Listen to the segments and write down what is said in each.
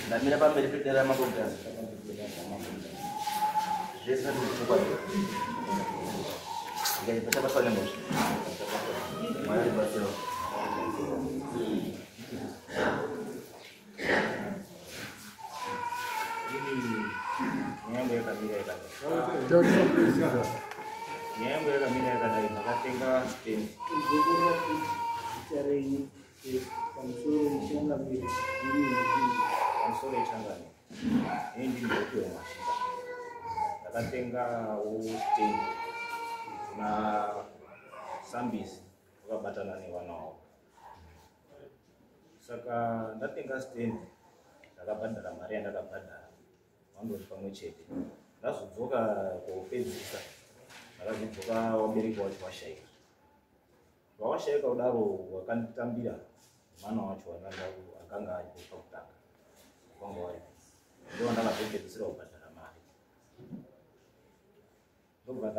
Ndamira pamberi pedera mambo Mutasa. Zvese zvinochokwadi. Ndikati pachabatwa nemhosva. Mwari ndibatsirewo. Nyaya yakamira yakadai. Nyaya yangu yakamira yakadai. Ndakatenga stand. Zita renyu pamusoro ichangamire. Pamusoro ichangamire. Ini ndini ndopiwa mashita. Ndakatengawo stand kuna Sambisi wakabatana nevana wavo. Saka ndatenga stand, ndakabhadhara mari yandakabhadhara wandori pamwe chete. Ndazodzoka kopedzisa, ndakazodzoka wabereki wacho washaika. Vawashaika kudaro wakanditambira mwana wacho akanga aripo pakutanga, wanga waripo, ndo ndakazopedzisira kubhadhara mari. Ndobva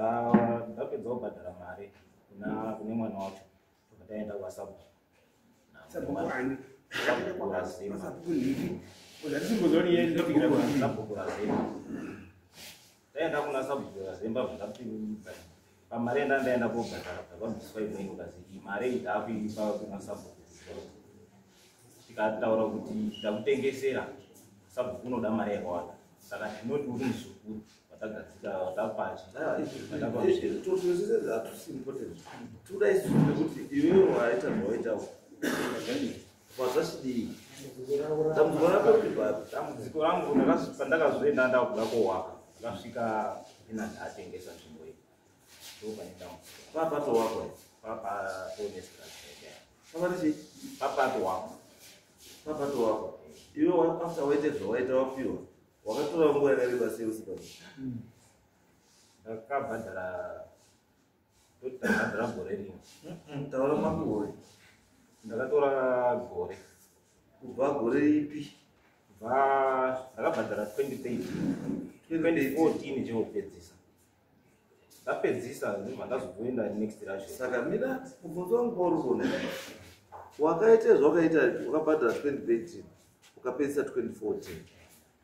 ndapedza kubhadhara mari kune mwana wacho, ndobva taenda kwasabhuku. Sabhuku Razemba. Sabhuku Razemba. Taenda kuna sabhuku Razemba, bva pamari yanda ndaenda kobhadhara bva imweni, ukazi iyi mari iyi taakuipa kuna sabhuku. Tikataura kuti takutengesera, sabhuku unoda mari yakawanda, saka tinoti uri muzukuru watagadzika watapachi. Tozvese hatusi important. Tikuda isusu nekuti iwewe waita zvawaitawo. Wazvachidii? Dambudziko rako riri papi? Dambudziko rangu, pandakazoenda ndakuda kowaka, ndakasvika ina ndatengesa nzvimbo iyi, ndo pane dambudziko. Papato wako? Papato nestructure. Papati chii? Papato wako. Papato wako. Iwe after waita zvawaita wapiwa, wakatora nguva yakareba sei usipati? Ndakabhadhara, toti ndakabhadhara gore rimwe. Taura makore. Ndakatora gore. Kubva gore ipi? Kubva ndakabhadhara 2013, 2014 chekupedzisa. Ndapedzisa, ndobva ndazokuenda next racho. Saka mira, mubvunzo wangu pauri kuona, wakaita zvawakaita, wakabhadhara 2013, ukapedzisa 2014.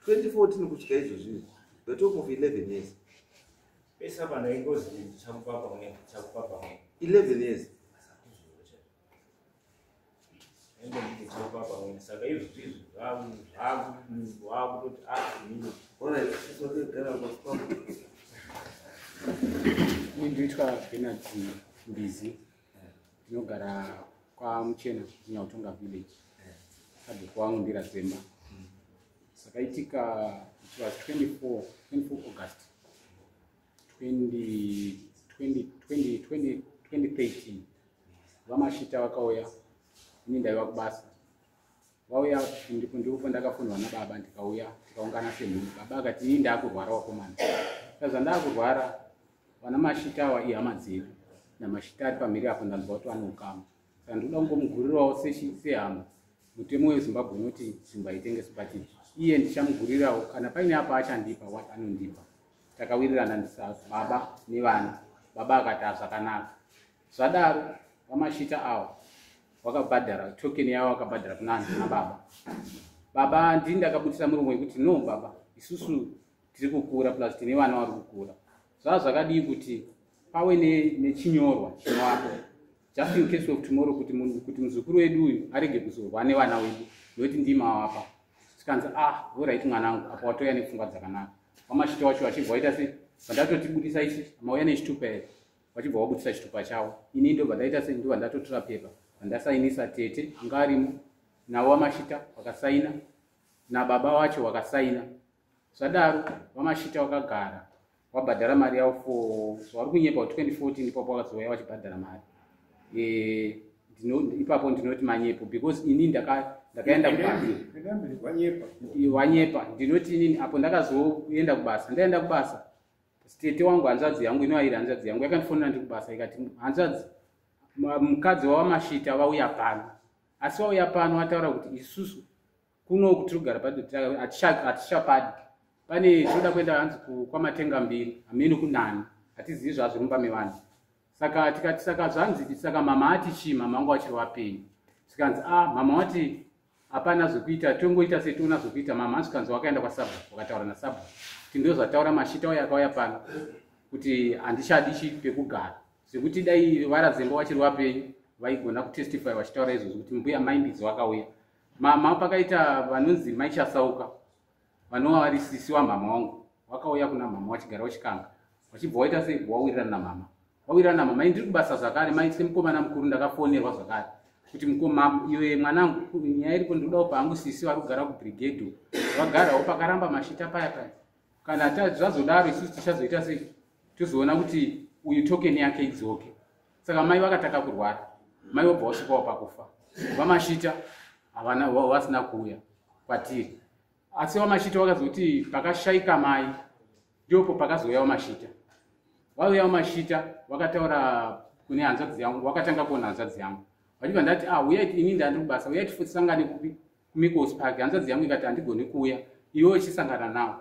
2014 kusvika izvozvi, we're talking of 11 years. Pese apa ndaingozi ndichakupa pamwe, ndichakupa pamwe. 11 years. Ndichakupa pamwe, saka izvo izvi zvakutoti a Alright, it's okay, gara pasi pako. Ini ndinoitwa Bernard Mbizi, ndinogara kwaMuchena, Nyautonga village. Sabhuku wangu ndiRazemba. Zvakaitika, it was 24 August 20, 20, 20, 20, 2013. VaMashita vakauya, ini ndaiva kubasa. Vauya, ndipo ndakafonwa nababa, ndikauya, tikaungana semhuri. Baba akati, "Ini ndaakurwara, wakomana." Saka zvandaakurwara, vana Mashita ava ihama dzedu, naMashita ari pamhiri apo, ndanzwa kuti vane ukama, saka ndinoda kungomugurirawo sehama. Mutemo weZimbabwe unoti nzvimbo haitengeswi, but iye ndichamugurirawo kana paine apo achandipa, what anondipa. Takawirirana ndisa baba nevana. Baba akati, "Hazvakanaka." Zvadaro, vaMashita ava vakabhadhara token yavo, vakabhadhara kuna baba. Baba, ndini ndakabudisa muromo wekuti, "No baba, isusu tiri kukura, plus tine vana vari kukura. Zvava zvakadii kuti pave nechinyorwa chinovapo, just in case of tomorrow, kuti muzukuru wedu uyu arege kuzorwa nevana wedu, nokuti ndimawapa?" Tikanzi, "Ah, alright mwanangu, apa watouya nepfungwa dzakanaka." VaMashita wacho vachibva waita sei, vandatotibudisa ichi, mauya nechitupa here? Vachibva vabudisa chitupa chavo. Ini ndobva ndaita sei, ndobva ndatotora pepa, vandasainisa. Tete anga arimo, navo vaMashita vakasaina, nababa wacho vakasaina. Zvadaro, vaMashita vakagara wabhadhara mari yavo for zvavari kunyepa kuti 2014 ipapo vakazouya vachibhadhara mari. Ipapo ndinoti manyepo, because ini ndakaenda kubasa. Wanyepa. Ndinoti inini apo ndakazoenda kubasa, ndaenda kubasa, tete wangu, hanzvadzi yangu inoairi, hanzvadzi yangu yakandifonera ndiri kubasa, ikati, "Hanzvadzi, mukadzi wavaMashita vauya pano, asi vauya pano vataura kuti isusu kuno tiri kugara hatichapadi, pane tinoda kuenda hanzi kwamatenga mbiri, hamene kunani, hatizivi zvazvo mumba mevanhu." Saka tikati, saka zvanzi, saka mama ati chii? Mama vangu vachiri vapenyu. Zvikanzi, a mama wati hapana zvokuita, tongoita setiona zvokuita. Mama zvikanzi wakaenda kwasabhuku, wakataura nasabhuku kuti ndo zvataura Mashita uyo akauya pano kuti handichadi chi pekugara. Zvekuti dai vaRazemba vachiri vapenyu vaigona kutestify vachitaura izvozvo kuti mbuya Maimbidzi vakauya. Mama pakaita vanonzi Maichasauka, vanova vari sisi wamama wangu, vakauya kuna mama vachigara vachikanga, vachibva waita sei, wawirirana namama, wawirirana namama. Ini ndiri kubasa zvakare, mai semukomana mukuru ndakafonerwa zvakare kuti mukoma, iwe mwanangu, nyaya iripo, ndinodawo paangu sisi vari kugara kuBrigade, vagarawo pakaramba Mashita paya paya. Kana zvazodaro, isusu tichazoita sei? Tozoona kuti uyu token yake idzoke. Saka mai vakataka kurwara, mai vobva wasvikawo pakufa. VaMashita havana vasina kuuya kwatiri, asi vaMashita vakazoti pakashaika mai ndipo pakazouya vaMashita. Vauya vaMashita vakataura kune hanzvadzi yangu, vakatanga kuona hanzvadzi yangu vachibva ndati, ah, uyai, ini ndandiri kubasa, uyai tisangane kupi? KuMicos Park. Hanzvadzi yangu ikati, handigoni kuuya, iwe uchisangana nawo.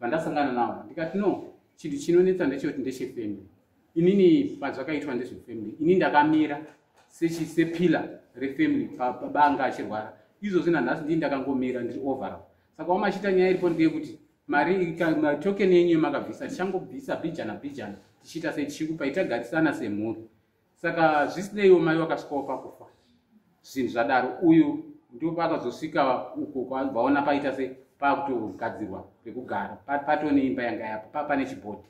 Vandasangana nawo ndikati, no, chinhu chinonetsa ndechekuti ndechefamily. Inini pazvakaitwa ndezvefamily, ini ndakamira sepillar refamily. Baba anga achirwara izvozvi, nanhasi ndii ndakangomira ndiri overall. Saka waMashita, nyaya iripo ndeyekuti mari, token yenyu yemakabvisa, tichangobvisa bhijana bhijana, tichiita sei, tichikupai, tagarisana semhuri. Saka zvisineiwo, mai vakasvikawo pakufa. Zvinhu zvadaro, uyu ndo paakazosvika uko vaona paita se paakutogadzirwa pekugara, patone imba yanga yapo pane chibhodhi.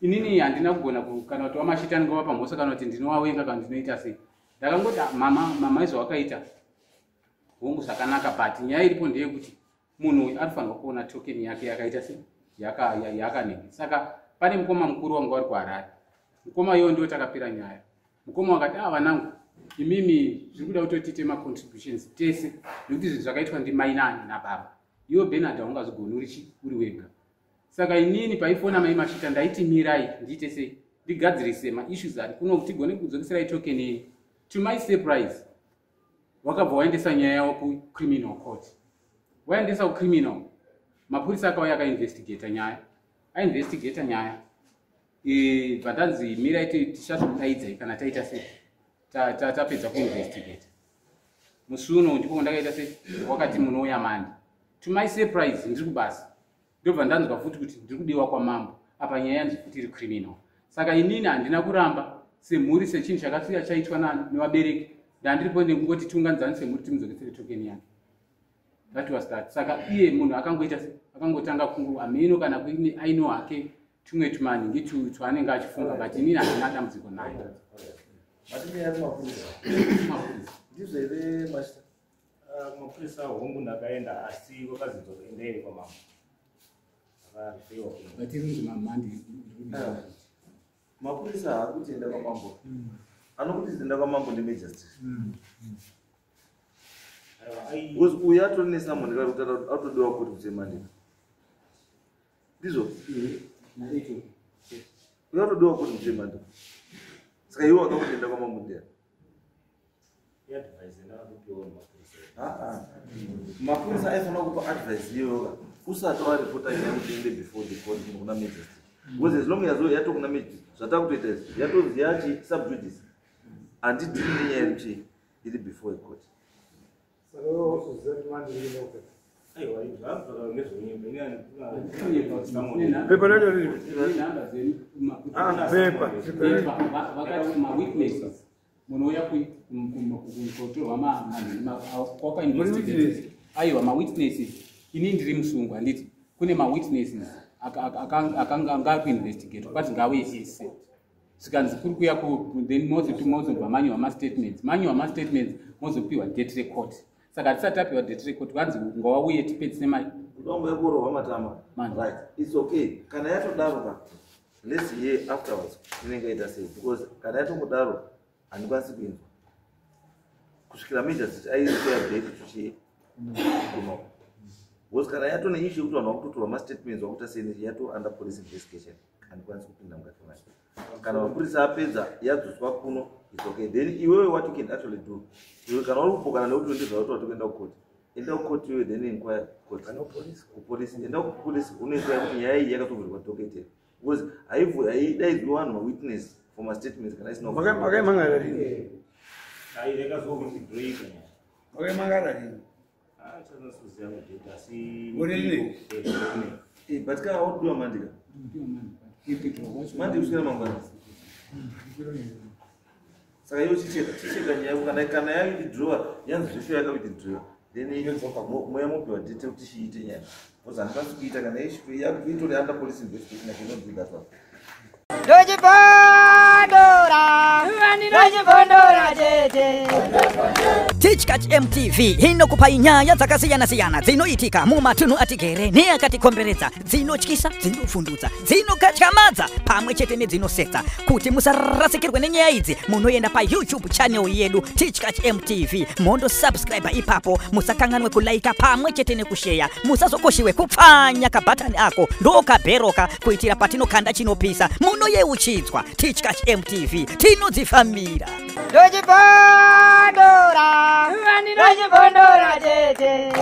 Inini handina kugona kana kuti waMashita ndingavapa mhosva kana kuti ndinowawenga kana ndinoita sei. Ndakangoti, ah, mama, mama izvo wakaita hongu zvakanaka, but nyaya iripo ndeyekuti munhu uyu anofanirwa kuona token yake yakaita se yakanenge. Saka pane mukoma mukuru wanga vari kuHarare, mukoma iwo ndio takapira nyaya. Mukoma wakati, ah, vanangu, imimi zviri kuda kutoti tiite macontributions tese, nekuti zvinhu zvakaitwa ndimainani nababa, iwe Benard haungazvigoni uri chi uri wega. Saka inini paifona mai Mashita ndaiti, mirai ndiite sei, ndigadzirise maissues ari kuno, tigone kudzokeserai token yenyu. To my surprise, wakabva waendesa nyaya yavo kucriminal court. Waendesa kucriminal, mapurisa akauya akainvestigata nyaya, ainvestigata nyaya. Bva ndanzi, mirai, tichazokudaidzai kana taita sei, tapedza kuinvestigata. Musi uno ndipo ndakaita sei, wakati munouya mandi. To my surprise, ndiri kubasa, ndobva ndanzwa futi kuti ndiri kudiwa kwamambo. Apa nyaya yanzi futi iri criminal. Saka inini handina kuramba semhuri, sechinhu chakasvika chaitwa nevabereki, ndandiripo nekungoti tiunganidzani semhuri, timudzokesere token yake. That was that. Saka iye munhu akangoita akangotanga kungu hameno kana kuine aino hake tumwe tumaningi twaanenge achifunga, but inini handina dambudziko naye. Mati nyaya kumapurisa, ndizvo here, Mashita? Ah, kumapurisa hongu ndakaenda, asi vakazidzoka, endei kwamambo, akarifeiwa. Vatirunzi mamandi. Ah. Mapurisa haakuti enda kwamambo, anokuti enda kwamambo ndemagistrate, because uyu atori nesummon kuti atodiwa kuti kusemandika, ndizvo? Uyu atodiwa kuti kusemandika, saka iwe wakakuti enda kwamambo ndiani? Iadvice ndakatopiwa mapurisa. Mapurisa aifanira kupa advice iyoyoka usati waripota nyaya kuti ende before the court kuna magistrate, because as long as yatokuna magistrate, zvatakutoita izvi yatonzi yachi subjudice, handidini nenyaya iri chii, iri before a court. Saka iwe wauzoziva kuti mandi iri open? Aiwa, zvakutaura ngezvenyemba. Pepa racho riri Nhamba dzenyu. Ah, pepa. Vakati mawitnesses munouya kutorwa kwakainvestigate. Aiwa, mawitnesses, ini ndiri musungwa, handiti? Kune mawitnesses akanga ari kuinvestigate, kwanzi ngauye ese. Zvikanzi kuri kuya, then mozobva manyorwa mastatements, manyorwa mastatements, mozopiwa date recourt. Saka hatisati tapiwa date recourt, kwanzi ngawauye tipedzise mai. Kudombo yekurohwa matama. Man. Right, it's okay. Kana yatodaro ka, let's hear afterwards inenge yaita sei, because kana yatongodaro handikwanisi kuinzwa kusvikira magistrate airefer back to chii kuno, because kana yatone issue yekuti vanhu vakutotorwa mastatements, vakuita sei, yato under police investigation, handikwanisi kupinda mukati mayo. Kana mapurisa apedza, yadzoswa kuno, it's okay. Then iwewe, what you can actually do, iwe kana uri kupokana nekuti ndizvakuti watokuenda kukoti, enda kukoti iwe, then inquire court kupolisi, enda kupolisi unoinquire kuti nyaya iyi yakatovhurwa docket here, because haidaidzwi vanhu mawitness. For mastatements kana isina. Makaimangara rini? Ai, yakazowithdraw nyaya. Makaimangara rini? Ah, chanosuziya kudate, asi Gore rineri? Eh, gore rineri. Eh, but kana wakudiwa Monday ka? Monday kuswera mangwana. Saka iwe chicheka nyaya yako, kana yawithdrawa, yanzi zvesho yakawithdrawa, then moya mopiwa date kuti chiite nyaya, because handikwanisi kuita kana itori under police investigation. I cannot do that one. Ndochibondora, ndochibondora chete. Tichkach MTV inokupai nyaya dzakasiyana-siyana dzinoitika mumatunhu atigere neakatikomberedza, dzinotyisa, dzinovhundutsa, dzinokatyamadza pamwe chete nedzinosetsa. Kuti musarasikirwe nenyaya idzi, munoenda paYouTube channel yedu Tichkach MTV, mondosubscribe ipapo. Musakanganwe kulaika pamwe chete nekusheya. Musazokoshiwe kupfanya kabhatani ako ndokabheroka, kuitira patinokanda chinopisa munoyeuchidzwa. Tichkach MTV, tinodzifambira. Ndochibondora, ndochibondora chete.